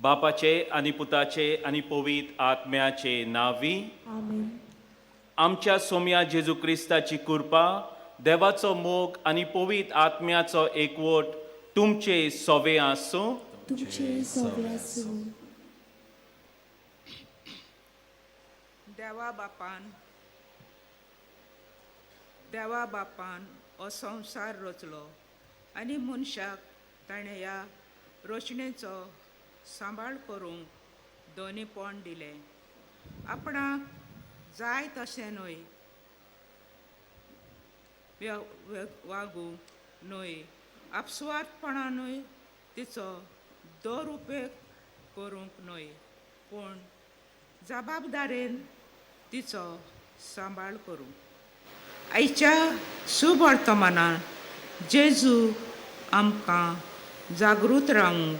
बापाचे आनी पुताचे आनी पवित्र आत्म्याचे नांवी. आमेन. आमच्या सोम्या जेजू क्रिस्ताची कृपा, देवाचो मोग आनी पवित्र आत्म्याचो एकवट तुमचे सोवे आसूं. तुमचे सोवे आसूं. देवा बापान हो संवसार रचलो आनी मनशाक ताणें ह्या रचणेचो सांबाळ करूंक दोनीपण दिलें. आपणाक जाय तशें न्हय वागूंक न्हय, आपसुवार्थपणानूय तिचो दुरुपेग करूंक न्हय, पूण जबाबदारेन तिचो सांबाळ करूंक. आयच्या सुवर्तमानान जेजू आमकां जागृत रावूंक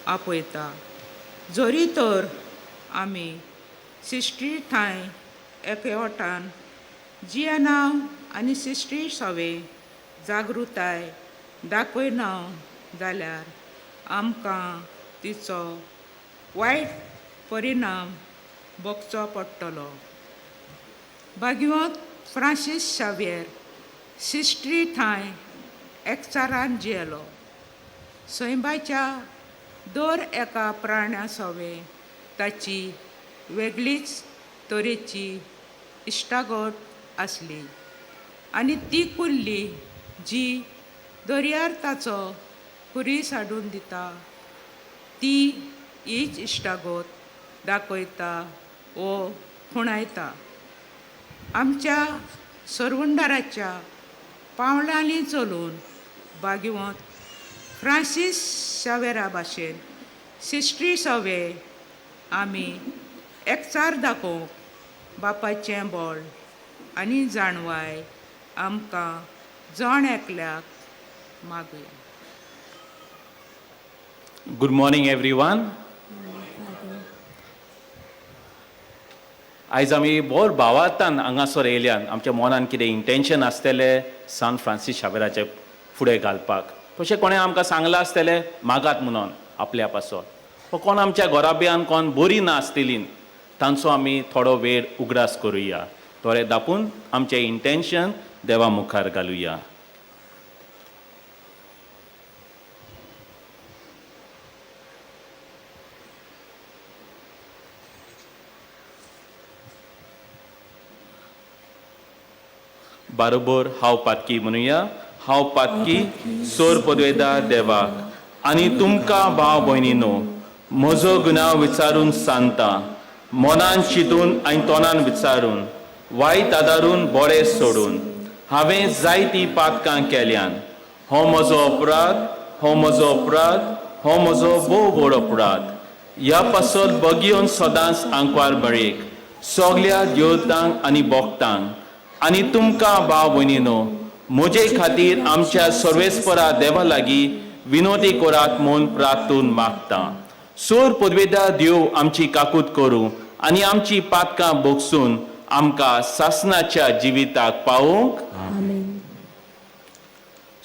आपयता. जरी तर आमी सिश्टी ठांय एकवटान जियेना आनी सिश्टी सवे जागृताय दाखयना जाल्यार आमकां तिचो वायट परिणाम भोगचो पडटलो. भाग्यवंत फ्रांसीस शाव्येर सिश्टी ठांय एकचारान जियेलो. सैमाच्या दर एका प्राण्या सवे ताची वेगळीच तरेची इश्टागत आसली आनी ती कुल्ली जी दर्यार ताचो खुरीस हाडून दिता ती हीच इश्टागत दाखयता वो खुणायता. आमच्या सरवंडाराच्या पावलांनी चलून भाग्यवंत फ्रांसीस शावेरा भाशेन सिश्टी सवे आमी एकचार दाखोवंक बापाचें बळ आनी जाणवाय आमकां जण एकल्याक मागुया. Good morning, everyone. आयज आमी बोर भावार्थान हांगासर येयल्यान. आमच्या मनान कितें इंटेन्शन आसतलें सान फ्रांसीस शावेराचे फुडें घालपाक, तशें कोणें आमकां सांगलां आसतलें मागात म्हणून आपल्या पासत. कोण आमच्या घराब्यान कोण बरी ना आसतली, तांचो आमी थोडो वेळ उगडास करुया. दोळे दापून आमचें इंटेन्शन देवा मुखार घालुया. बारोबर हांव पातकी म्हणुया. हांव पातकी सोर पदवेदार देवाक आनी तुमकां भाव भयणीनो म्हजो गुन्यांव विचारून सांगता. मनान चिंतून आनी तोंडान विचारून, वायट आदारून बरें सोडून हांवें जायतीं पातकां केल्यान. हो म्हजो अपराध, हो म्हजो अपराध, हो म्हजो भोव व्हड अपराध. ह्या पासत बगयोन सदांच आंकवार बरेक, सगल्या देवतांक आनी भक्तांक आनी तुमकां भाव भयणीनो म्हजे खातीर आमच्या सर्वेस्परा देवा लागीं विनोदी करात म्हूण प्रार्थून मागता. सोर पदवेदार देव आमची काकूत करूं आनी आमची पातकां भोगसून आमकां सासनाच्या जिविताक पावोवंक. आमेन.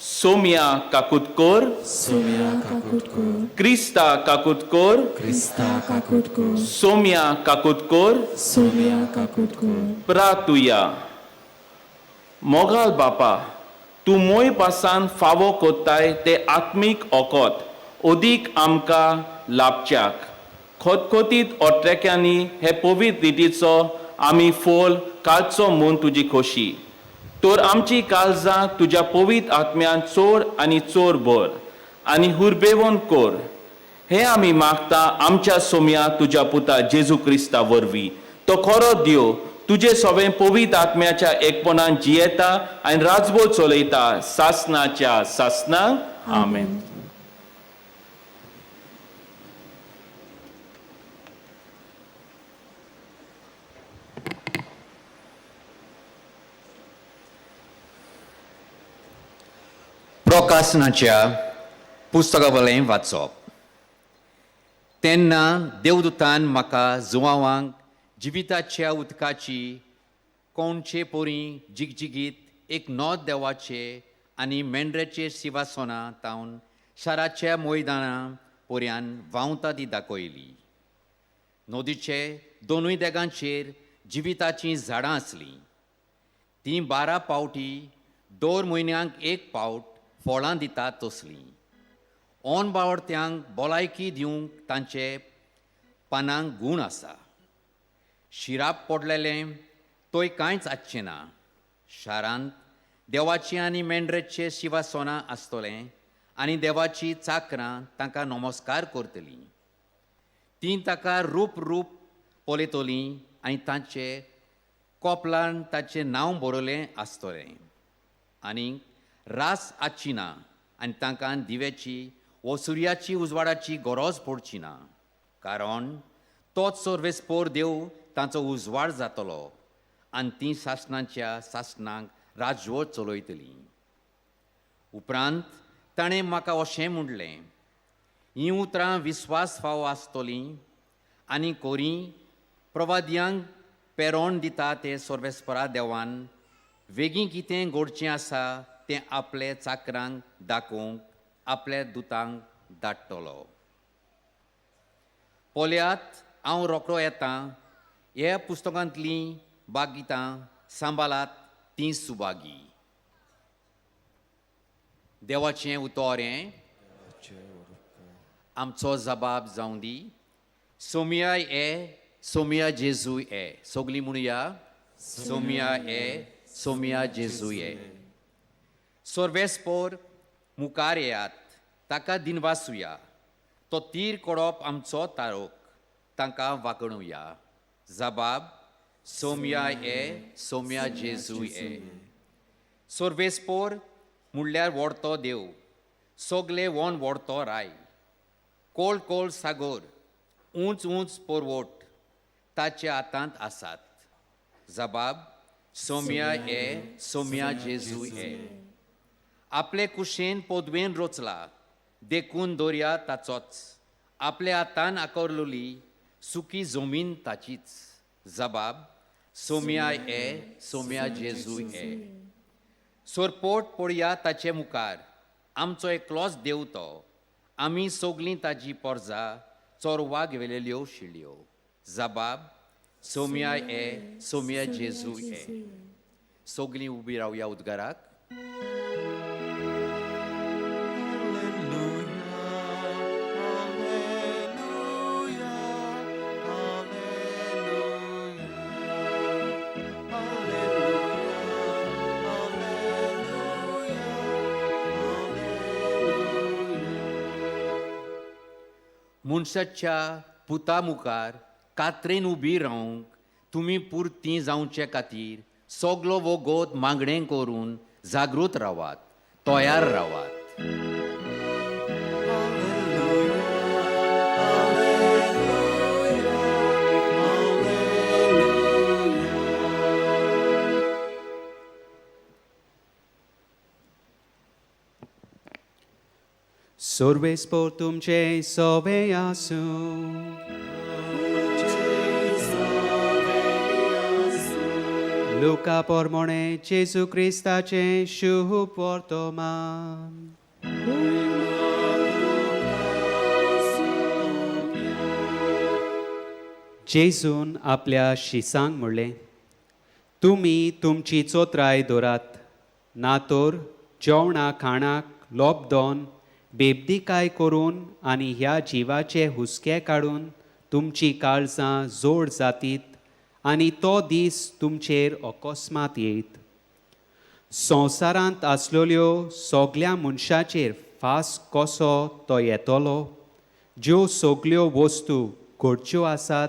सोम्या काकूत कर. सोम्या काकूट कर. क्रिस्ता काकूत कर. क्रिस्ता काकूट कर. सोम्या काकूत कर. सोम्या काकूट कर. प्रातुया. मोगाल बापा, तूं मोय पासान फावो कोत्ताय ते आत्मीक ओकोत अदीक आमकां लाभच्याक खोतखोतीत ओट्रेक्यांनी हे पवित्र रितीचो आमी फोल काडचो म्हूण तुजी खोशी. तर आमची काळजां तुज्या पवित्र आत्म्यान चोर आनी चोर भर आनी हुरबेवन कर. हे आमी मागता आमच्या सोम्या तुज्या पुता जेजू क्रिस्ता वरवीं. तो खरो देव तुजे सवें पवित्र आत्म्याच्या एकपणान जियेता आनी राजभोव चलयता सासनाच्या सासनाक. आमेन. प्रकाशनाच्या पुस्तकावलें वाचप. तेन्ना देवदूतान म्हाका जुवांवांक जिविताच्या उदकाची कोणचे पोरी जिगजिगीत एक नोद देवाचे आनी मेंढऱ्याचे शिवासना तावन शाराच्या मैदाना पर्यान व्हांवता ती दाखयली. नदीचे दोनूय देगांचेर जिविताचीं झाडां आसलीं. तीं 12 पावटी दर म्हयन्याक एक पावट फळां दितात तसलीं. ओन बावडत्यांक भलायकी दिवंक तांचे पानांक गूण आसा. शिराप पडलेलें तोय कांयच आसचें ना. शारांत देवाची आनी मेंढरेचे शिवासोनां आसतलें आनी देवाची चाकरां तांकां नमस्कार करतलीं. तीं ताका रूप रूप पळयतलीं आनी तांचे कोपलान ताचें नांव बरयलें आसतलें. आनी रास आसची ना आनी तांकां दिव्याची वो सुर्याची उजवाडाची गरज पडची ना, कारण तोच सर्वेस्पोर देव तांचो उजवाड जातलो आनी तीं सासणाच्या सासणाक राजवट चलयतलीं. उपरांत ताणें म्हाका अशें म्हणलें, हीं उतरां विस्वास फावो आसतलीं आनी कोरी प्रवाद्यांक पेरोण दिता ते सर्वेस्परा देवान वेगीं कितें घडचें आसा तें आपले चाकरांक दाखोवंक आपल्या दुतांक धाडटलो. पळयात, हांव रोकडो येता. ह्या पुस्तकांतलीं बागितां सांबाळात, तीं सुभागी. देवाचें उतर हें आमचो जबाब जावं दी. सोमिया ए सोमिया जेजू ए. सगलीं म्हणुया, सोमिया ए सोमिया जेजू ए. सर्वेस्पोर मुखार येयात, ताका दिनवासुया. तो तीर कोडप आमचो तारोक, तांकां वागणुया. जबाब सोमिया ए सोमिया जेजू ए. सर्वेस्पोर म्हणल्यार व्हडतो देव, सगले वन व्हडतो राय, कोळ कोळ सागोर, उंच उंच पर्वट ताच्या हातांत आसात. जबाब सोमिया ए सोमिया जेजू ए. आपले कुशेन पदवेन रोचला, देखून दर्या ताचोच. आपल्या हातान आकारलेली सुकी जमीन ताचीच. जबाब सोमिया ए सोमिया जेजू ए. सोरपोट पळया ताचे मुखार, आमचो एकलोच देव तो. आमी सगलीं ताजी पोरजा चोरवाक व्हेलेल्यो शिळयो. जबाब सोमिया ए सोमिया जेजू ए. सगलीं उबी रावया उद्गाराक. मनशाच्या पुता मुखार कात्रेन उबी रावंक तुमी पुरती जावचे खातीर सगलो वोगोत मागणें करून जागृत रावात, तयार रावात. सर्वेस्पोर तुमचे सोवे आसूं. लुका पोरमोणे जेजू क्रिस्ताचें शुभ वर्तमान. जेजून आपल्या शिसांक म्हणलें, तुमी तुमची चोत्राय दवरात, ना तर जेवणा खाणाक लोबदोन बेबदीकाय करून आनी ह्या जिवाचे हुस्के काडून तुमची काळजां जोड जातीत आनी तो दीस तुमचेर अकस्मात येयत. संवसारांत आसलेल्यो सगल्या मनशाचेर फास कसो तो येतलो. ज्यो सगल्यो वस्तू घडच्यो आसात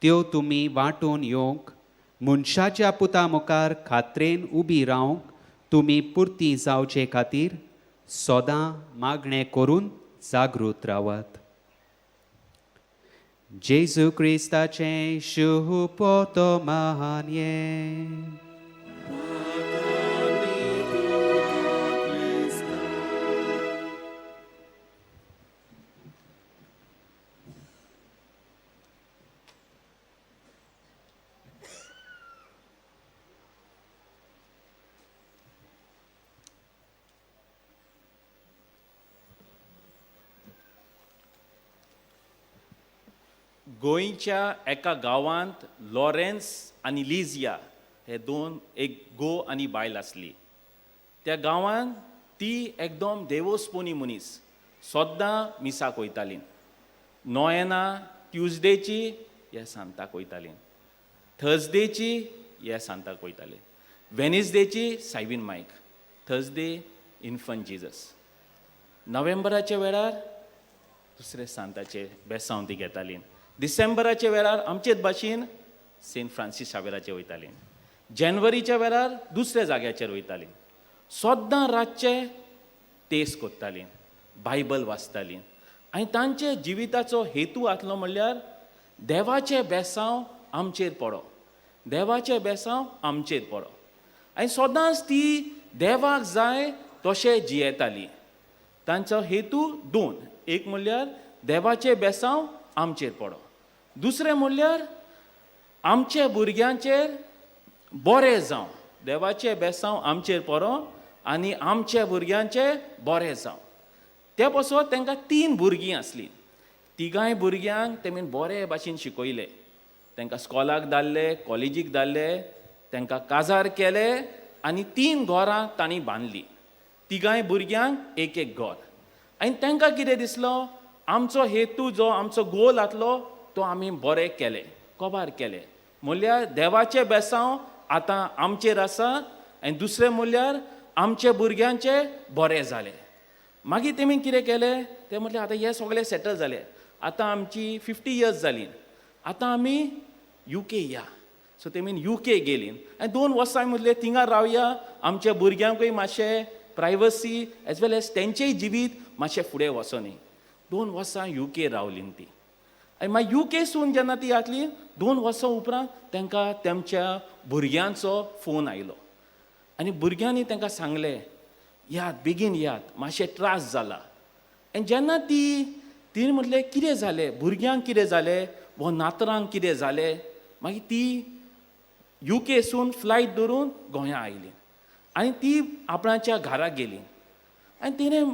त्यो तुमी वांटून येवंक मनशाच्या पुता मुखार खात्रेन उबी रावंक तुमी पुरती जावचे खातीर सदां मागणें करून जागृत रावात. जेजू क्रिस्ताचें शुभ वर्तमान हें. गोंयच्या एका गांवांत लॉरेन्स आनी लिजिया हे दोन एक घोव आनी बायल आसली. त्या गांवांत ती एकदम देवोस्पोनी मनीस, सद्दां मिसाक वयताली. नोयेना ट्युजडेची ह्या सांताक वयताली, थर्सडेची ह्या सांताक वयताली, वेनसडेची सायबीन मायक, थर्सडे इन्फंट जिजस. नोव्हेंबराच्या वेळार दुसरे सांताचे बेसांव ती घेताली. डिसेंबराच्या वेळार आमचेच भाशेन सेंट फ्रांसीस शावेराचे वयताली. जानेवारीच्या वेळार दुसऱ्या जाग्याचेर वयताली. सद्दां रातचे तेस कोत्ताली, बायबल वाचताली आनी तांचे जिविताचो हेतू आसलो म्हणल्यार देवाचें बेसांव आमचेर पडो, देवाचें बेसांव आमचेर पडो. आनी सदांच ती देवाक जाय तशें जियेताली. तांचो हेतू दोन, एक म्हणल्यार देवाचें बेसांव आमचेर पडो, दुसरें म्हणल्यार आमच्या भुरग्यांचेर बरें जावं. देवाचें बेसांव आमचेर पडो आनी आमच्या भुरग्यांचें बरें जावं. त्या पासत तांकां तीन भुरगीं आसलीं. तिगांय भुरग्यांक तेमी बरे भाशेन शिकयले, तांकां स्कॉलाक धाडले, कॉलेजीक धाडले, तांकां काजार केले आनी तीन घरां तांणी बांदलीं. तिगांय भुरग्यांक एक एक घर. आनी तांकां कितें दिसलो, आमचो हेतू जो आमचो गोल आसलो तो आमी बरें केले, कबार केले, म्हणल्यार देवाचें बेसांव आतां आमचेर आसा आनी दुसरें म्हणल्यार आमच्या भुरग्यांचें बरें जालें. मागीर तेमी कितें केलें, ते म्हटलें आतां हें सगळें सेटल जालें, आतां आमची 50 इयर्स जालीं, आतां आमी युके या. सो तेमी युके गेलीं आनी 2 वर्सां म्हटलें थिंगा रावया, आमच्या भुरग्यांकूय मातशें प्रायवसी एज वेल एज तेंचेय जिवीत मातशें फुडें वचोनी. 2 वर्सां युके रावलीं ती. आनी मागीर युकेसून जेन्ना ती आसली 2 वर्सां उपरांत तांकां तेमच्या भुरग्यांचो फोन आयलो आनी भुरग्यांनी तांकां सांगलें, याद बेगीन याद, मातशें त्रास जाला. आनी जेन्ना ती तिणें म्हटलें कितें जालें, भुरग्यांक कितें जालें वो नातरांक कितें जालें, मागीर ती युकेसून फ्लायट धरून गोंयां आयली आनी ती आपणाच्या घरा गेली. आनी तिणें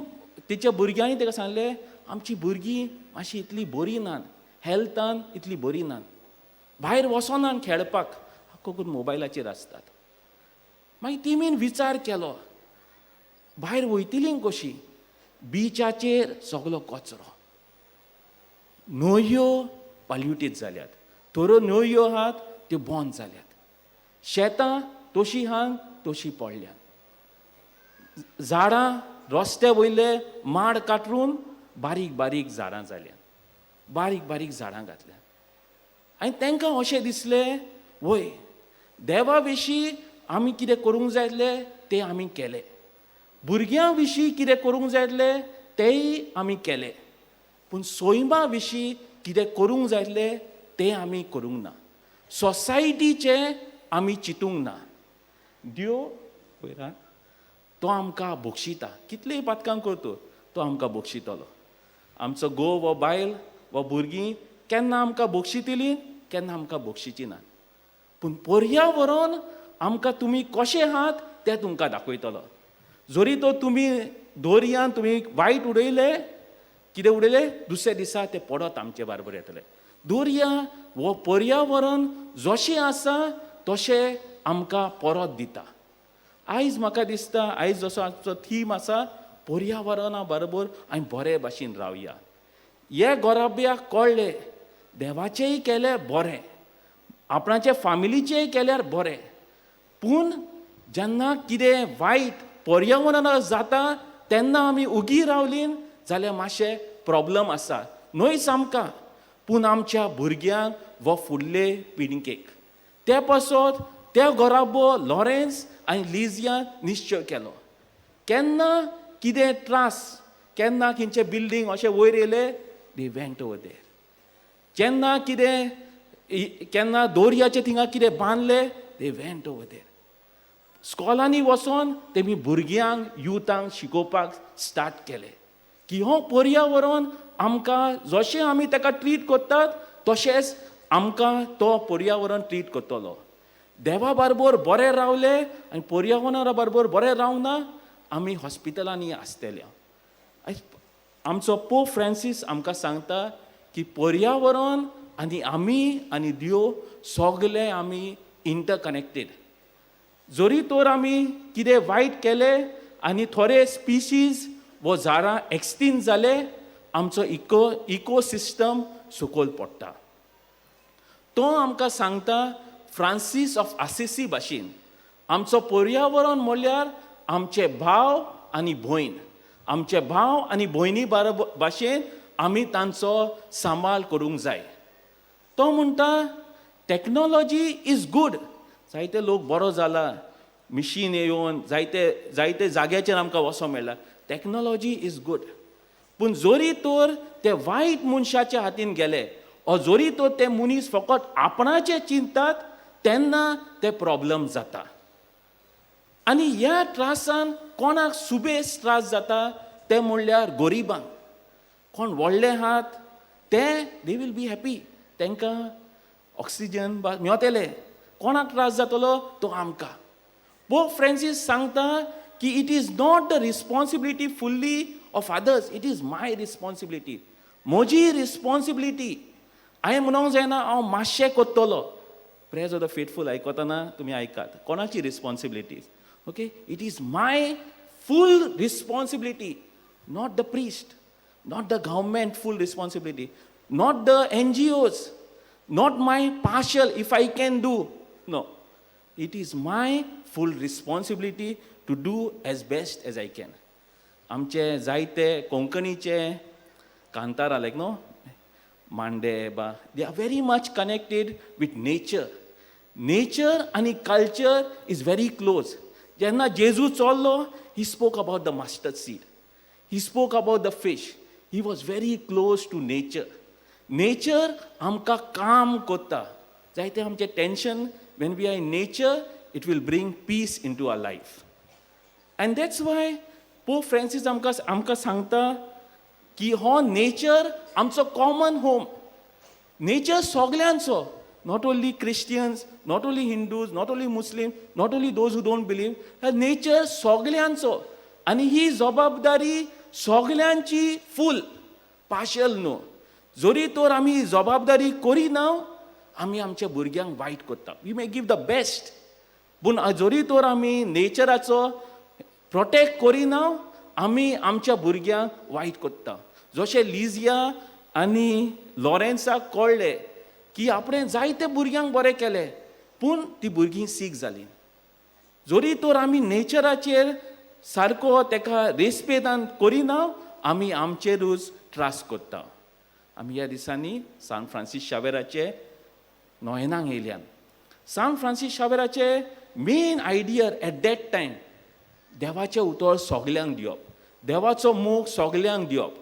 तिच्या भुरग्यांनी ताका सांगलें, आमची भुरगीं मातशी इतली बरी नात, हेल्थान इतली बरी नात, भायर वचनात खेळपाक, कोण मोबायलाचेर आसतात. मागीर तिमीन विचार केलो, भायर वयतली कशी, बिचाचेर सगलो कचरो, न्हंयो पॉल्युटेड जाल्यात, थोड्यो न्हंयो आहात त्यो बंद जाल्यात, शेतां तशी आहात तशी पडल्यात, झाडां रस्त्या वयले माड कातरून बारीक बारीक झाडां जाल्यात, बारीक बारीक झाडां घातल्यात. आनी तांकां अशें दिसलें, वय देवा विशीं आमी कितें करूंक जाय आसलें तें आमी केलें, भुरग्यां विशीं कितें करूंक जाय आसलें तेंय आमी केलें, पूण सैमा विशीं कितें करूंक जाय आसलें तें आमी करूंक ना, सोसायटीचें आमी चिंतूंक ना. देव पळयता तो आमकां बक्षिता, कितलेय पातकां करतो तो आमकां बक्षितलो. आमचो घोव वा बायल वा भुरगीं केन्ना आमकां बक्षितली, केन्ना आमकां बक्षिची ना, पूण पर्यावरण आमकां तुमी कशें आहात तें तुमकां दाखयतलो. जरी तो तुमी दर्यान तुमी वायट उडयले, कितें उडयले, दुसऱ्या दिसा ते पडत आमचे बारबर येतले. दर्या हो पर्यावरण जशें आसा तशें आमकां परत दिता. आयज म्हाका दिसता, आयज जसो आमचो थीम आसा पर्यावरणा बरोबर आमी बरे भाशेन रावया. हे गोराब्याक कळ्ळें, देवाचेंय केलें बरें, आपणाचे फामिलीचेंय केल्यार बरें, पूण जेन्ना कितें वायट पर्यावरणाक जाता तेन्ना आमी उगी रावलीं जाल्यार मातशें प्रॉब्लम आसा, न्हयच आमकां पूण आमच्या भुरग्यांक वा फुडले पिळगेक. ते पासत त्या घराबो लॉरेन्स आनी लिजियान निश्चय केलो, केन्ना कितें त्रास, केन्ना खंयचें बिल्डींग अशें वयर येयलें, they went over there. केन्ना कितें, केन्ना दोरयाचें थिंगा कितें बांदलें, they went over there. स्कॉलांनी वचोन तेमी भुरग्यांक युथांक शिकोवपाक स्टार्ट केलें की हो पर्यावरण आमकां जशें आमी ताका ट्रीट करतात तशेंच आमकां तो पर्यावरण ट्रीट करतलो. देवा बरोबर बरें रावले आनी पर्यावरणा बरोबर बरें रावंक ना, आमी हॉस्पिटलांनी आसतले. आमचो पोप फ्रांसीस आमकां सांगता की पर्यावरण आनी आमी आनी देव सगले आमी इंटरकनेक्टेड. जरी तर आमी कितें वायट केलें आनी थोडे स्पिशीज वो झाडां एक्सटिंक्ट जाले, आमचो इकोसिस्टम सकयल पडटा. तो आमकां सांगता फ्रांसीस ऑफ आसिसी भाशेन, आमचो पर्यावरण म्हणल्यार आमचे भाव आनी भयण. आमचे भाव आनी भयणी बाराबर भाशेन आमी तांचो सांबाळ करूंक जाय. तो म्हणटा, technology is good. जायते लोक बरो जाला, मिशीन येवन जायते जायते जाग्याचेर आमकां वचों मेळ्ळा. Technology is good, पूण जरी तर ते वायट मनशाच्या हातीन गेले ओ जरी तर ते मनीस फकत आपणाचे चिंततात, तेन्ना ते प्रॉब्लम जाता. आनी ह्या त्रासान कोणाक सुबेज त्रास जाता ते म्हणल्यार गरिबांक. कोण व्हडले आहात ते they will be happy, तांकां ऑक्सिजन मेवतले. कोणाक त्रास जातलो तो आमकां. पोप फ्रांसीस सांगता की it is not the responsibility fully of others, it is my responsibility. म्हजी रिस्पॉन्सिबिलिटी. हांवें म्हणूंक जायना हांव मातशें करतलो. प्रेयर्स ऑफ the faithful आयकतना तुमी आयकात कोणाची responsibilities. Okay, it is my full responsibility, not the priest, not the government full responsibility, not the NGOs, not my partial if I can do. No, it is my full responsibility to do as best as I can. आमचे जायते कोंकणीचे कांतारां, लायक न्हू मांडे बा, they are very much connected with nature. Nature आनी culture is very close. जेन्ना जेजू चोल्लो, he spoke about the mustard seed, he spoke about the fish. He was very close to nature. Nature आमकां काम करता. जायते आमचें tension, when we are in nature, it will bring peace into our life. And that's why Pope Francis आमकां सांगता की हो nature आमचो कॉमन होम. नेचर सगल्यांचो, not only Christians, not only Hindus, not only Muslim, not only those who don't believe. Nature सगल्यांचो आनी ही जबाबदारी सगल्यांची, फूल, partial न्हू. जरी तर आमी जबाबदारी करिना, आमी आमच्या भुरग्यांक वायट करता. We may give the best, पूण जरी तर आमी नेचराचो प्रोटेक्ट करिना, आमी आमच्या भुरग्यांक वायट करता. जशें लिजिया आनी लॉरेन्साक कळ्ळें की आपणें जायते भुरग्यांक बरें केलें, पूण ती भुरगीं सीक जालीं. जरी तर आमी नेचराचेर सारको तेका रेस्पेदान करिना, आमी आमचेरूच त्रास करता. आमी ह्या दिसांनी सान फ्रांसीस शावेराचे नोयेनाक येयल्यान. सान Francis शावेराचे main idea at that time, देवाचें उतर सगल्यांक दिवप, देवाचो मोग सगल्यांक दिवप.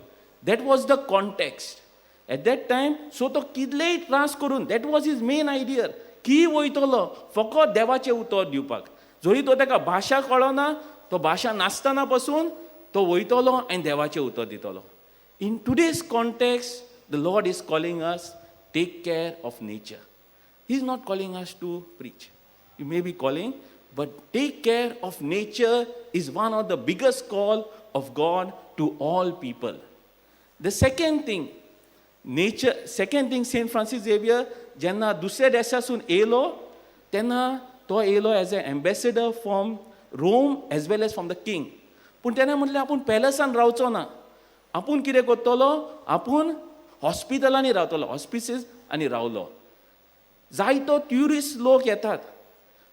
That was the context at that time. So तो कितलेय त्रास करून, that was his main idea की वयतलो फकत देवाचें उतर दिवपाक. जरी तो ताका भाशा कळना, तो भाशा नासतना पसून तो वयतलो आनी देवाचें उतर दितलो. In today's context, the Lord is calling us, take care of nature. He is not calling us to preach. You may be calling, but take care of nature is one of the biggest call of God to all people. The second thing, nature, second thing, Saint Francis Xavier जेन्ना दुसऱ्या देशासून येयलो, तेन्ना तो येयलो as a ambassador from Rome as well as from the king. पूण तेणें म्हटलें, आपूण पॅलसान रावचो ना, आपूण कितें करतलो, आपूण हॉस्पिटलांनी रावतलो, हॉस्पिसीस आनी रावलो. जायतो ट्युरिस्ट लोक येतात,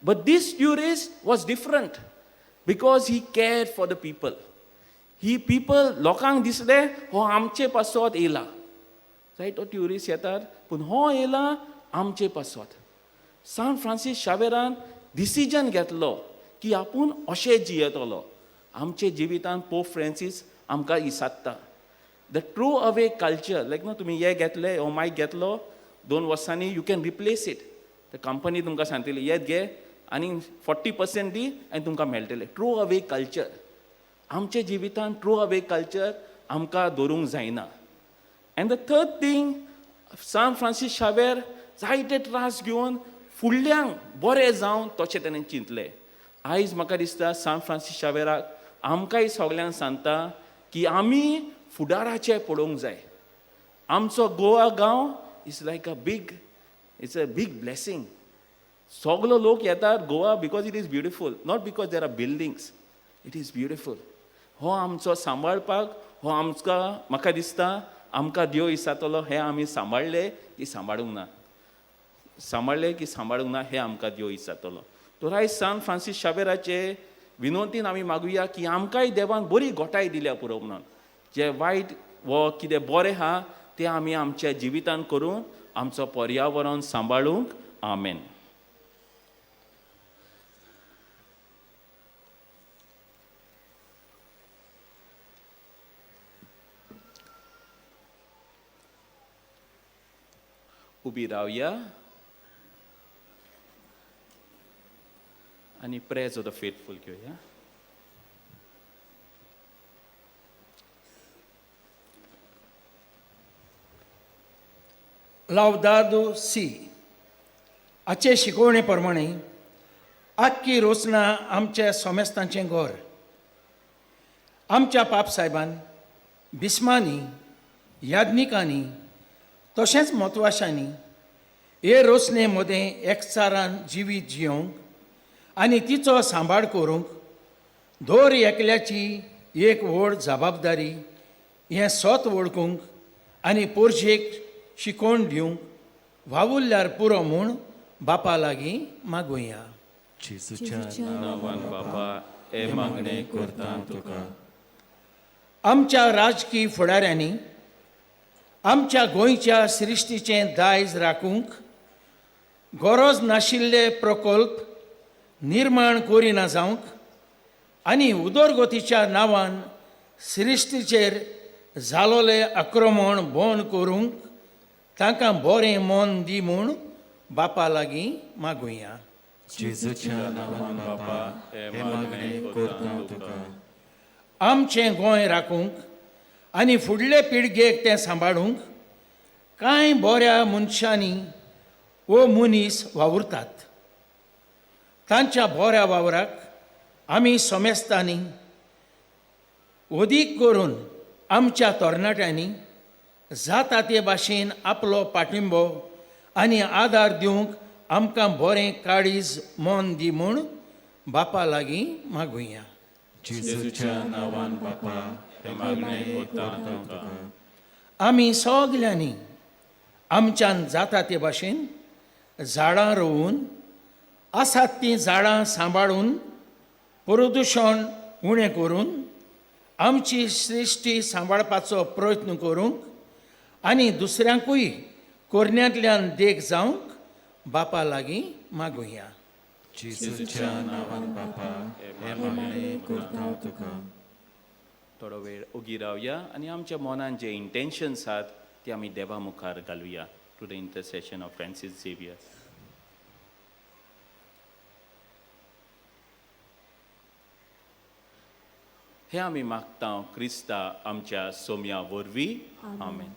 but this tourist was different because he care for the people. He people लोकांक दिसलें हो आमचे पासत येयला. जायतो ट्युरिस्ट येतात, पूण हो येयला आमचे पासत. सान फ्रांसीस शावेरान डिसिजन घेतलो की आपूण अशें जियेतलो. आमचे जिवितान पोप फ्रांसीस आमकां इसात्ता, the throw away culture. Like न्हू तुमी हे घेतले, हो मायक घेतलो, 2 वर्सांनी you can replace it. The company तुमकां सांगतली, येत घे आनी 40% दी आनी तुमकां मेळटले. थ्रो अवे कल्चर, आमच्या जिवितान थ्रो अवे कल्चर आमकां दवरूंक जायना. And the third thing, San Francis Xavier जायते त्रास घेवन फुडल्यांक बरें जावन तशें तेणें चिंतलें. आयज म्हाका दिसता सान फ्रांसीस शावेराक आमकांय सगल्यांक सांगता की आमी फुडाराचें पळोवंक जाय. आमचो गोवा गांव is like a big, it's a big blessing. सगलो लोक येतात Goa because it is beautiful, not because there are buildings. It is beautiful. हो आमचो सांबाळपाक, हो आमकां, म्हाका दिसता आमकां देव इसातलो हें आमी सांबाळ्ळें की सांबाळूंक ना, सांबाळ्ळें की सांबाळूंक ना हें आमकां देव इसातलो. तर आयज सान फ्रांसीस शाबेराचे विनवंतीन आमी मागुया की आमकांय देवान बरी गोठाय दिल्या पुरो म्हणून, जें वायट वो कितें बरें आहा तें आमी आमच्या जिवितान करून आमचो पर्यावरण सांबाळूंक. आमेन. उबी रावया आनी प्रेयर्स ऑफ the faithful घेवया. लावदादो सी हाचे शिकवणे प्रमाणे आख्खी रोचना आमच्या सोमेस्तांचें घर. आमच्या पापसाहेबान, बिस्मांनी, याज्ञिकांनी तशेंच म्हत्वाशांनी हे रोचणे मदें एकचारान जिवीत जियोवंक आनी तिचो सांबाळ करूंक दर एकल्याची एक व्हड जबाबदारी हें सत वळखूंक आनी पोरशेक शिकोवन दिवंक वावुरल्यार पुरो म्हूण बापा लागीं मागुया. जेजूच्या नांवान बापा हे मागणें करता तुका. आमच्या राजकीय फुडाऱ्यांनी आमच्या गोंयच्या सृश्टीचें दायज राखूंक गरज नाशिल्ले प्रकल्प निर्माण करिना जावंक आनी उदरगतीच्या नांवान सृश्टीचेर जालोलें आक्रमण बंद करूंक तांकां बरें मन दी म्हूण बापा लागीं मागुया. जेजूच्या नांवान बापा हे मागणें करता तुका. आमचें गोंय राखूंक आनी फुडले पिळगेक तें सांबाळूंक कांय बऱ्या मनशांनी वो मनीस वावुरतात. तांच्या बऱ्या वावराक आमी समेस्तांनी अदीक करून आमच्या तरणाट्यांनी जाता ते भाशेन आपलो पाठिंबो आनी आदार दिवंक आमकां बरें काळीज मन दी म्हूण बापा लागीं मागुया. जेजूच्या नांवान बापा हे मागणें करता तुका. आमी सगल्यांनी आमच्यान जाता ते भाशेन झाडां रोवून आसात तीं झाडां सांबाळून प्रदुशण उणें करून आमची सृश्टी सांबाळपाचो प्रयत्न करूंक आनी दुसऱ्यांकूय कोरण्यांतल्यान देख जावंक बापा लागीं मागुया. जेजूच्या नांवान बापा हे मागणें करता तुका. थोडो वेळ ओगी रावया आनी आमच्या मनान जे इंटेन्शन्स आहात ते आमी देवा मुखार घालुया to the intercession of Francis Xavier. हे आमी मागता क्रिस्ता आमच्या सोम्या वरवीं. आमेन.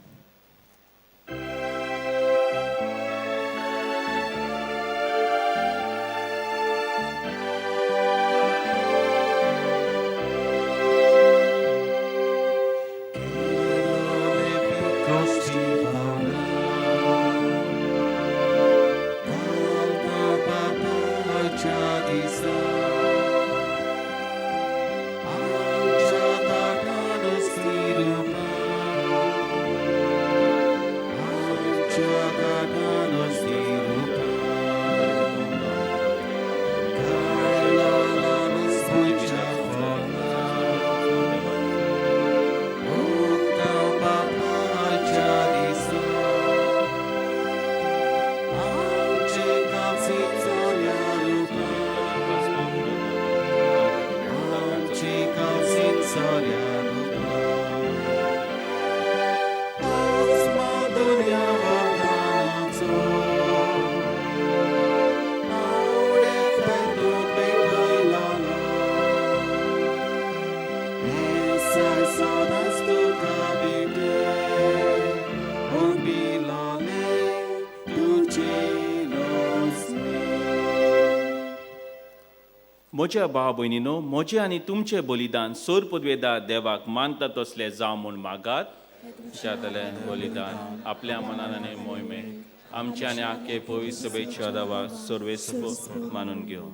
म्हज्या भाव भयणीनो, म्हजें आनी तुमचें बलिदान सोर पदवेदा देवाक मानता तसलें जावं म्हूण मागात. जातलें बलिदान आपल्या मनान आनी मोहिमेक आमच्या आनी आखे पवित्र सभेच्या दावा सर्वेस्पर मानून घेवं.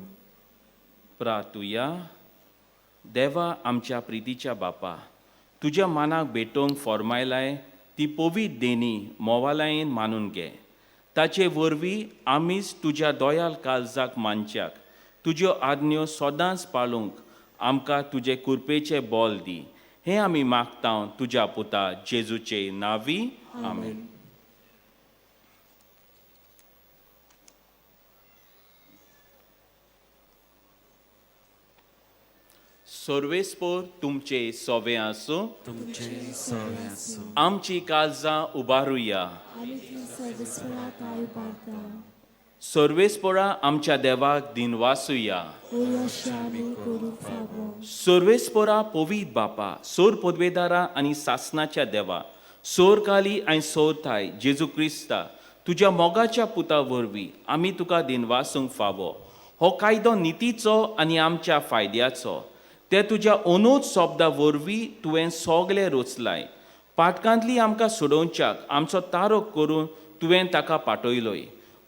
प्रातुया. देवा आमच्या प्रितीच्या बापा, तुज्या मानाक भेटोवंक फॉर्मायलाय ती पवित्र देणी मोवालायेन मानून घे. ताचे वरवीं आमीच तुज्या दोयाल काळजाक मानच्याक तुज्यो आज्ञो सदांच पाळूंक आमकां तुजे कुरपेचें बोल दी. हें आमी मागता तुज्या पुता जेजूचे नांवी, आमेन. सर्वेस्पोर तुमचे सोवे आसूं. तुमचे सवे आसूं. आमची काळजां उबारुया. आमी ती सर्वेस्परा ताय उबारता. सर्वेस्पोरा आमच्या देवाक दिनवासुया. ओय अशें आमी करूंक फावो. सर्वेस्पोरा पवीत बापा, सोर पदवेदारा आनी सासनाच्या देवा, सोर काली आनी सोर थाय जेजू क्रिस्ता तुज्या मोगाच्या पुता वरवीं आमी तुका दिनवासूंक फावो. हो कायदो नितीचो आनी आमच्या फायद्याचो. ते तुज्या अनोज शब्दा वरवीं तुवें सगलें रचलाय. पाटकांतली आमकां सोडोवच्याक आमचो तारोक करून तुवें ताका पाटयलोय.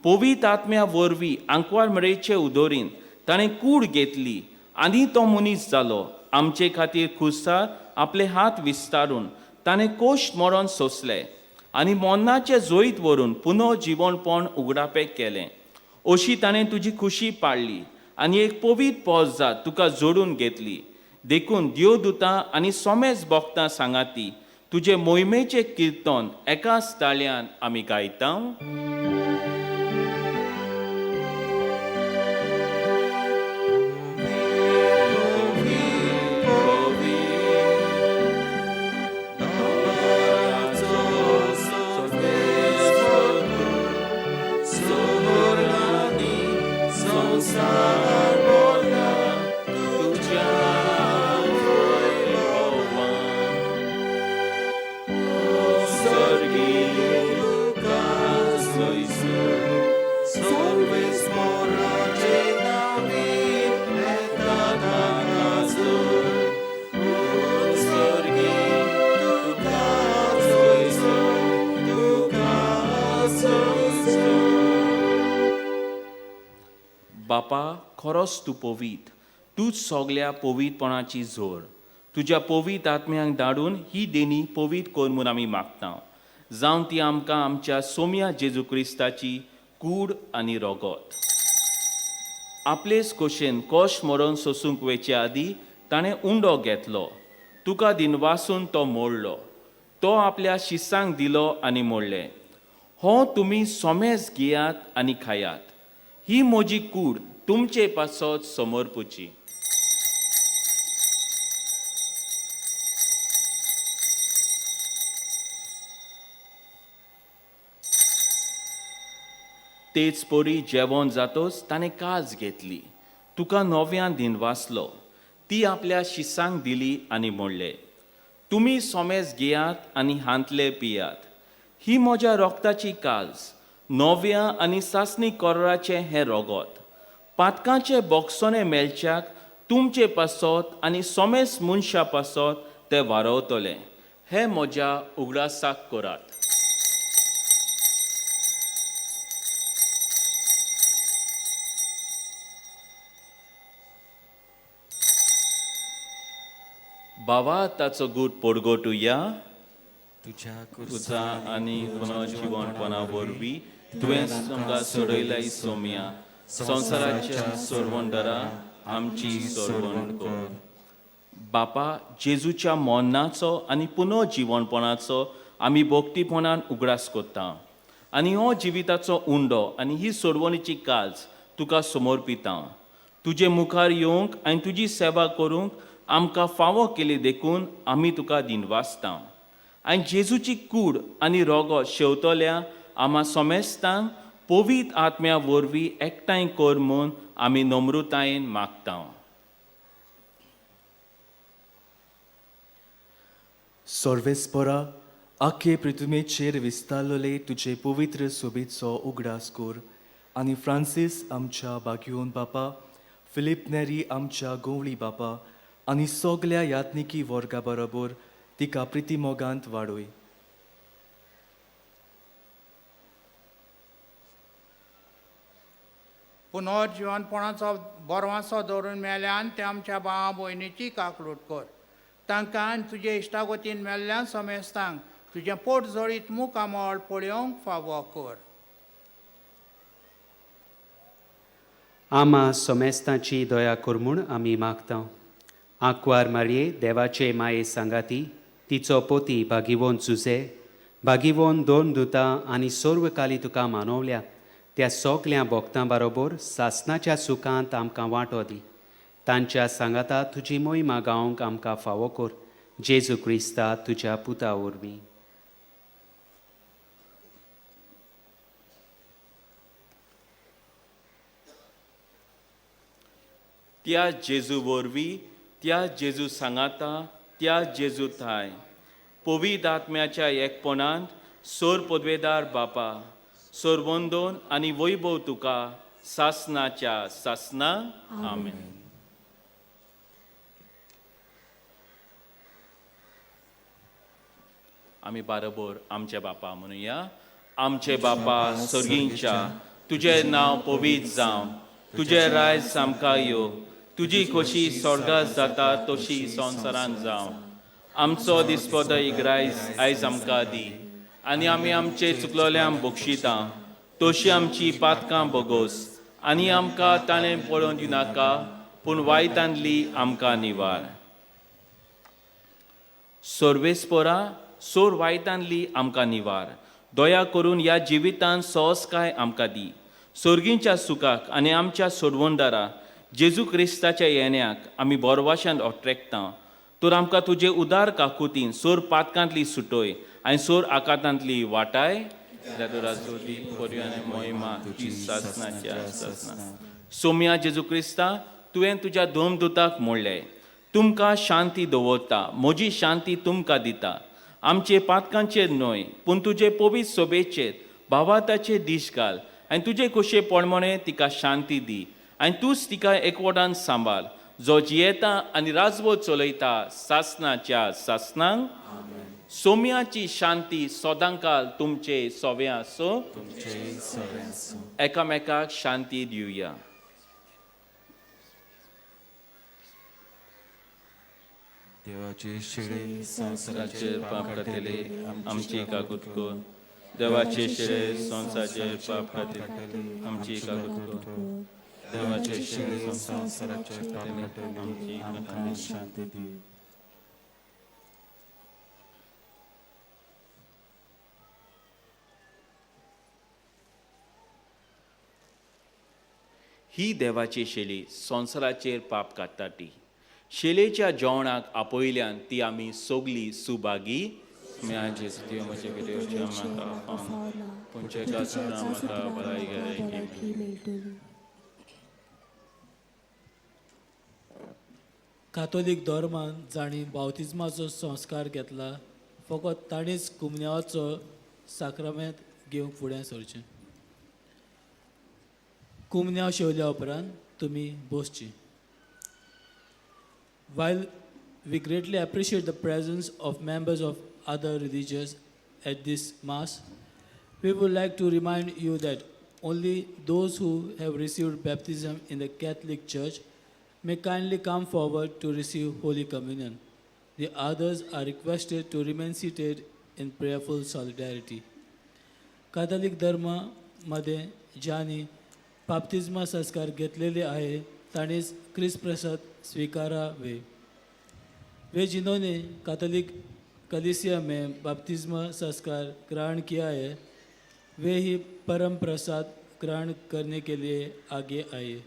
पवित्र आत्म्या वरवीं आंकवार मरेचे उदोरीन ताणें कूड घेतली आनी तो मनीस जालो. आमचे खातीर खुर्सार आपले हात विस्तारून ताणें कोश्ट मरण सोंसले आनी मरणाचें जैत व्हरून पुनः जिवनपण उगडापें केलें. अशी ताणें तुजी खुशी पाळ्ळी आनी एक पवित्र पोरजात तुका जोडून घेतली. देखून देवदुतां आनी सोमेस भक्तां सांगाती तुजे मोहिमेचें किर्तन एकाच ताळ्यान आमी गायता. बापा, खरोच तूं पवीत, तूंच सगल्या पवित्रपणाची जोड. तुज्या पवित्र आत्म्यांक धाडून ही देणी पवित्र कर म्हूण आमी मागता. जावं ती आमकां आमच्या सोम्या जेजू क्रिस्ताची कूड आनी रोगोत. आपलेच खोशेन कोश मरण सोसूंक वयचे आदीं ताणें उंडो घेतलो, तुका दिनवासून तो मोडलो, तो आपल्या शिसांक दिलो आनी मोडलें, हो तुमी सोमेस घेयात आनी खायात. ही म्हजी कूड तुमचे पासत समर्पुची. तेच परी जेवण जातोच ताणें काज घेतली, तुका नव्यान दिनवासलो, ती आपल्या शिसांक दिली आनी म्हणलें, तुमी सोमेस घेयात आनी हांतले पियात. ही म्हज्या रोगताची काज, नव्या आनी सासणी कोराचें हें रोगोत. पातकांचे बोगसोने मेळच्याक तुमचे पासत आनी सोमेस मनशा पासत तें वारवतलें. हें म्हज्या उगडासाक करात. बाबा ताचो गूट पोडगोटुया. तुझ्या तुजा आनी पुनर्जिवनपणा वरवीं तुवें आमकां सोडयलाय सोम्या. संवसाराच्या सोडवणदारा आमची सोडवण कर. बापा, जेजूच्या मरणाचो आनी पुनर्जिवनपणाचो आमी भक्तीपणान उगडास करता आनी हो जिविताचो उंडो आनी ही सोडवणीची काज तुका समर्पिता. तुजे मुखार येवंक आनी तुजी सेवा करूंक आमकां फावो केली देखून आमी तुका दिनवासता. आनी जेजूची कूड आनी रोगो शेवतल्या आमा सोमेस्तांक पवित्र आत्म्या वरवीं एकठांय कर म्हूण आमी नम्रतायेन मागता. सर्वेस्परा, आखे पृथ्वीचेर विस्तारलेले तुजे पवित्र सोबीचो उगडास कर आनी फ्रांसीस आमच्या बागयोन बापा, फिलीप नेरी आमच्या गोवळी बापा आनी सगल्या यात्निकी वर्गा बरोबर तिका प्रिती मोगांत वाडय. पुनर्जिवनपणाचो बरवासो दवरून मेल्यान ते आमच्या भावा भयणीची काकलूट कर. तांकां आनी तुजे इश्टागतीन मेल्ल्या समेस्तांक तुजें पोट जळीत मुखामळ पळोवंक फावो कर. आमा सोमेस्तांची दया कर म्हूण आमी मागता. आंकवार मारये देवाचे माये सांगाती तिचो पोती भागिवोन जुजे भागिवोन दोन दुतां आनी सर्वकाली तुका मानवल्या त्या सगल्या भक्तां बरोबर सासनाच्या सुखांत आमकां वांटो दी. तांच्या सांगाता तुजी मोहिमा गावंक आमकां फावो कर. जेजू क्रिस्ता तुज्या पुता वरवीं. त्या जेजू वरवीं, त्या जेजू सांगाता, त्या जेजू थाय पवित्र आत्म्याच्या एकपणांत सोर पदवेदार बापा सोरवंदोन आनी वैभव तुका सासनाच्या सासना. आमेन. आमी बारोबर आमचे बापा म्हणुया. आमचे बापा सर्गींच्या, तुजें नांव पवित्र जावं, तुजें रायज आमकां यो, तुजी खोशी स्वर्गात जाता तशी संवसारांत जावं. आमचो दिसपटो इग्रायज आयज आमकां दी आनी आमी आमचे चुकलोल्यांक बक्षिता तशी आमची पातकां बोगोस आनी आमकां ताणें पळोवन दिनाका पूण वायटांतली आमकां निवार. सर्वेस्पोरा सोर वायटांतली आमकां निवार. दया करून ह्या जिवितांत सहजकाय आमकां दी. सर्गींच्या सुखाक आनी आमच्या सोडवणदारा जेजू क्रिस्ताच्या येण्याक आमी बोरवाशान अट्रेकता. तर आमकां तुजे उदार काकुतीन सोर पातकांतली सुटोय आनी सोर आकातांतली वाटाय. मोहिमा तुजी सासनाच्या सासना. सोम्या जेजू क्रिस्ता, तुवें तुज्या दोमदुताक म्हणलें, तुमकां शांती दवरता, म्हजी शांती तुमकां दिता. आमचे पातकांचेर न्हय पूण तुजे पवित्र सोबेचेर भावाताचेर दीश घाल आनी तुजे खोशये प्रमाणे तिका शांती दी आनी तूंच तिका एकवटान सांबाळ, जो जियेता आनी राजवट चलयता सासनाच्या सासनांक. सोम्याची शांती सदांकाल तुमचे सोवे आसूं. एकामेकाक शांती दिवया. देवाचे शेळे संवसाराचेर पाप खातले आमची काकूत कर. देवाचे शेळे संवसाराचेर पाप खातले आमची काकूत कर. देवाचे शेळे संवसाराचेर पाप खातले आमकां शांती दी. ही देवाची शेली संवसाराचेर पाप काडटा ती शेलेच्या जेवणाक आपयल्यान ती आमी सगली सुभागी. कातोलीक धर्मान जांणी बावतिज्माचो संस्कार घेतला फकत तांणीच कुमन्यावाचो साक्रामेंत घेवंक फुडें सरचें. कुमन्याव शेवल्या उपरांत तुमी बसची. While we greatly appreciate the presence of members of other religions at this Mass, we would like to remind you that only those who have received baptism in the Catholic Church may kindly come forward to receive Holy Communion. The others are requested to remain seated in prayerful solidarity. Catholic धर्मा मध्ये ज्यांनी बाप्तिज्मा संस्कार घेतलेले आहे तांणीच क्रिस्त प्रसाद स्वीकारावे. वे जिन्होंने Catholic कलीसिया में बपतिस्मा संस्कार ग्रहण किया है वे ही परम प्रसाद ग्रहण करने के लिए आगे आए.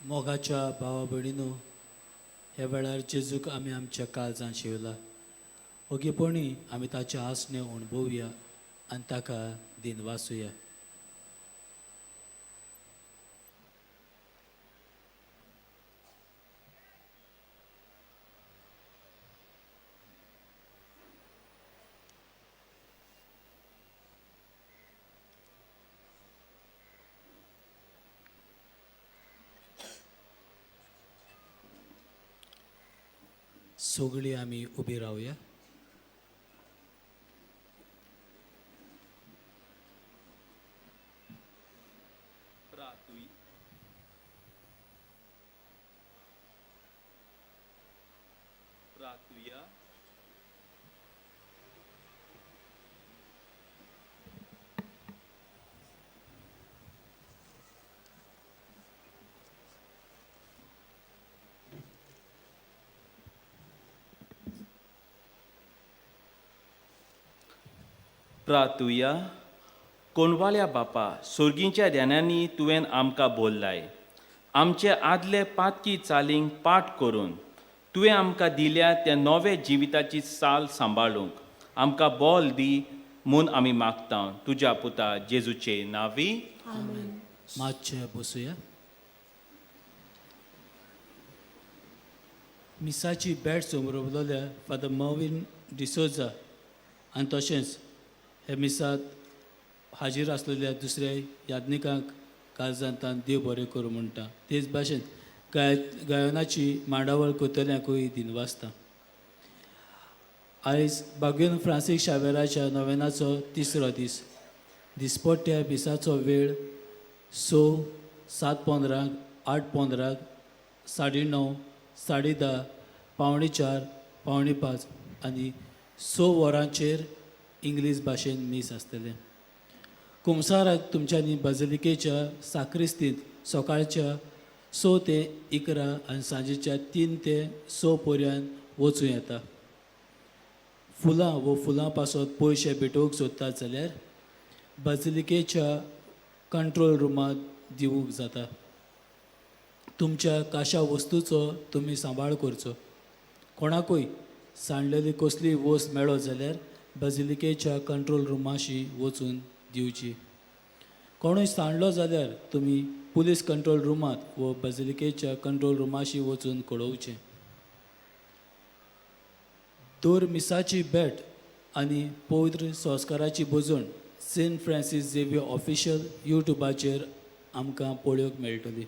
मोगाच्या भावा भयणीनो, ह्या वेळार जेजूक आमी आमच्या काळजान शिवला. ओगीपणी आमी ताचें आसणें अणभवया आनी ताका दिनवासुया. सगळीं आमी उबी रावया. प्रातुया. कोणवाल्या बापा, सोर्गींच्या ध्यानांनी तुवें आमकां बोल्लाय. आमचे आदले पातकी चालींक पाठ करून तुवें आमकां दिल्या त्या नवे जिविताची साल सांबाळूंक आमकां बोल दी म्हूण आमी मागता तुज्या पुता जेजूचे नांवी. मातशें बसुया. मिसाची बॅट समरवलेल्या फादर मर्विन डिसोजा आनी तशेंच हे मिसांत हाजीर आसलेल्या दुसऱ्या याज्ञिकांक काळजांतान देव बरें करूं म्हणटा. तेच भाशेन गायनाची मांडावळ करतल्यांकूय दिनवासता. आयज बागेन फ्रांसीस शावेराच्या नोवेनाचो तिसरो दीस. दिसपट्ट्या मिसाचो वेळ 6, 7:15, 8:15, 9:30, 10:30, 3:45, 4:45 आनी 6 वरांचेर इंग्लीश भाशेन मीस आसतलें. कुमसाराक तुमच्यांनी बाजिलिकेच्या साक्रिस्तींत सकाळच्या 6 ते 11 आनी सांजेच्या 3 ते 6 पर्यंत वचूं येता. फुलां वो फुलां पासत पयशे भेटोवंक सोदतात जाल्यार बाजिलिकेच्या कंट्रोल रुमांत दिवंक जाता. तुमच्या काशा वस्तूचो तुमी सांबाळ करचो. कोणाकूय सांडलेली कसलीय वस्त मेळत जाल्यार बाजिलिकेच्या कंट्रोल रुमाशी वचून दिवची. कोणूय सांडलो जाल्यार तुमी पुलीस कंट्रोल रुमांत वो बाजिलिकेच्या कंट्रोल रुमाशी वचून कळोवचें. दर मिसाची भेट आनी पवित्र संस्काराची भोजण सेंट फ्रांसीस झेवियर ऑफिशियल यूट्यूबाचेर आमकां पळोवंक मेळटली.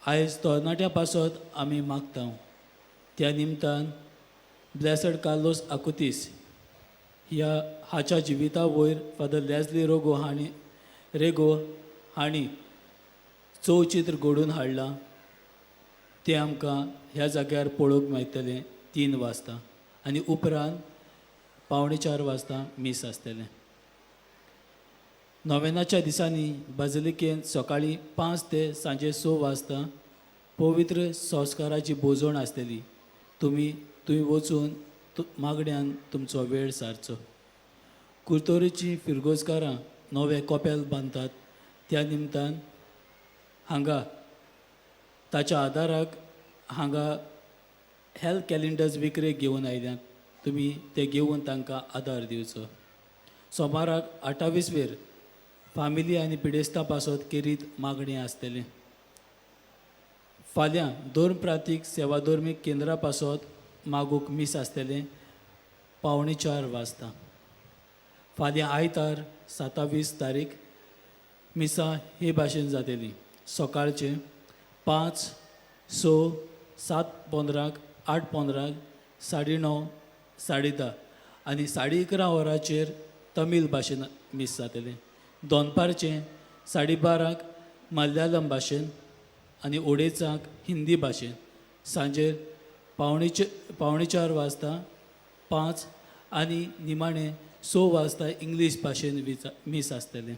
आयज तरणाट्यां पासत आमी मागता. त्या निमतान ब्लॅसड कार्लोस आकुतीस ह्या हाच्या जिविता वयर फादर लॅजली रोगो हांणी रेगो हांणी चौचित्र घडोवन हाडलां. तें आमकां ह्या जाग्यार पळोवंक मेळटलें 3 वाजता आनी उपरांत 3:45 वाजता मीस आसतलें. नोवेनाच्या दिसांनी बाजिलिकेंत सकाळीं 5 ते सांजे 6 वाजता पवित्र संस्काराची भोजण आसतली. तुमी वचून मागण्यान तुमचो वेळ सारचो. कुर्तोरीची फिरगोजकारां नवें कोपेल बांदतात त्या निमतान हांगा ताच्या आदाराक हांगा हेल्थ कॅलेंडर्स विकरे घेवन आयल्यात. तुमी ते घेवन तांकां आदार दिवचो. सोमाराक 28 वेर फामिली आनी पिडेस्तां पासत केरीत मागणें आसतलें. फाल्यां दोन प्रांतीक सेवाधर्मीक केंद्रा पासत मागूंक मीस आसतलें 3:45 वाजता. फाल्यां आयतार 27 तारीख मिसां हे भाशेन जातली. सकाळचें 5, 6, 7:15, 8:15, 9:30, 10:30 आनी 11:30 वरांचेर तमीळ भाशेन मीस जातलें. दनपारचें 12:30 मल्याळम भाशेन आनी 2:30 हिंदी भाशेन. सांजेर 3:45 वाजता 5 आनी निमाणें 6 वाजता इंग्लीश भाशेन मीस आसतलें.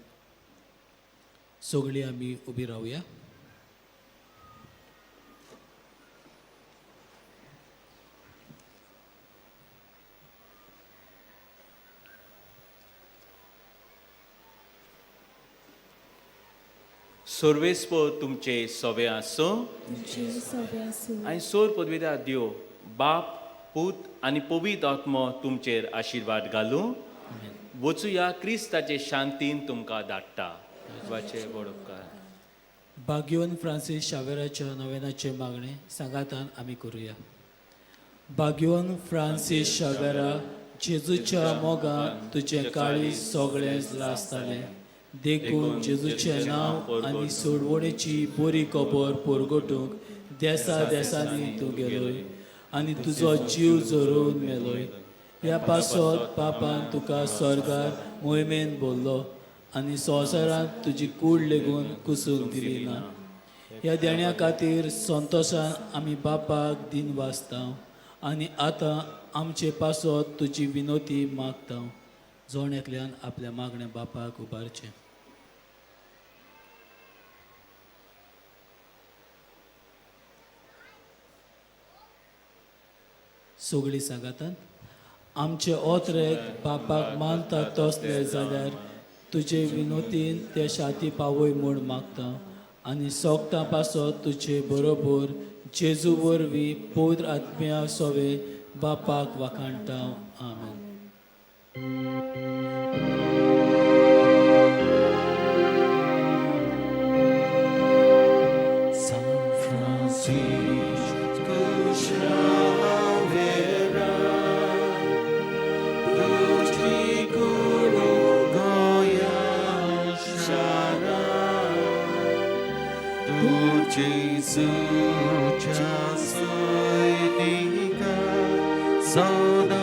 सगळीं आमी उबी रावया. सर्वेस्पर तुमचे सवे आसूं. तुमचे सवे आसूं. आनी सोर पदवेदार देव बाप, पूत आनी पवित्र आत्मो तुमचेर आशिर्वाद घालूं. वचुया, क्रिस्ताचे शांतीन तुमकां धाडटा. देवाचे व्हड उपकार. बाग्योन फ्रांसीस शावेराच्या नोवेनाचें मागणें सांगातान आमी करुया. बाग्योन फ्रांसीस शावेरा, जेजूच्या मोगान तुजें काळीज सगळें लासतालें, देखून जेजूचें नांव आनी सोडवणेची बरी खबर परगटूंक देसा देसांनी तूं गेलोय आनी तुजो जीव झरोवन मेलोय. ह्या पासत पापान तुका स्वर्गार मोहिमेन भरलो आनी संवसारांत तुजी कूड लेगून कुसूंक दिली ना. ह्या देण्या खातीर संतोशान आमी बापाक दिन वाचता आनी आतां आमचे पासत तुजी विनोती मागता. जण एकल्यान आपल्या मागणें बापाक उबारचें. सगळीं सांगातान आमचे ओतरेक बापाक मानता तसले जाल्यार तुजे विनोतीन ते शाती पावय म्हूण मागता आनी सोगटां पासत तुजे बरोबर जेजू वरवीं पवित्र आत्म्या सोवे बापाक वाखाणटा. आमेन. San Francisco Xavier, Tutti Guru Goya Shara, Tu Jesu Chasui Nika, Sada.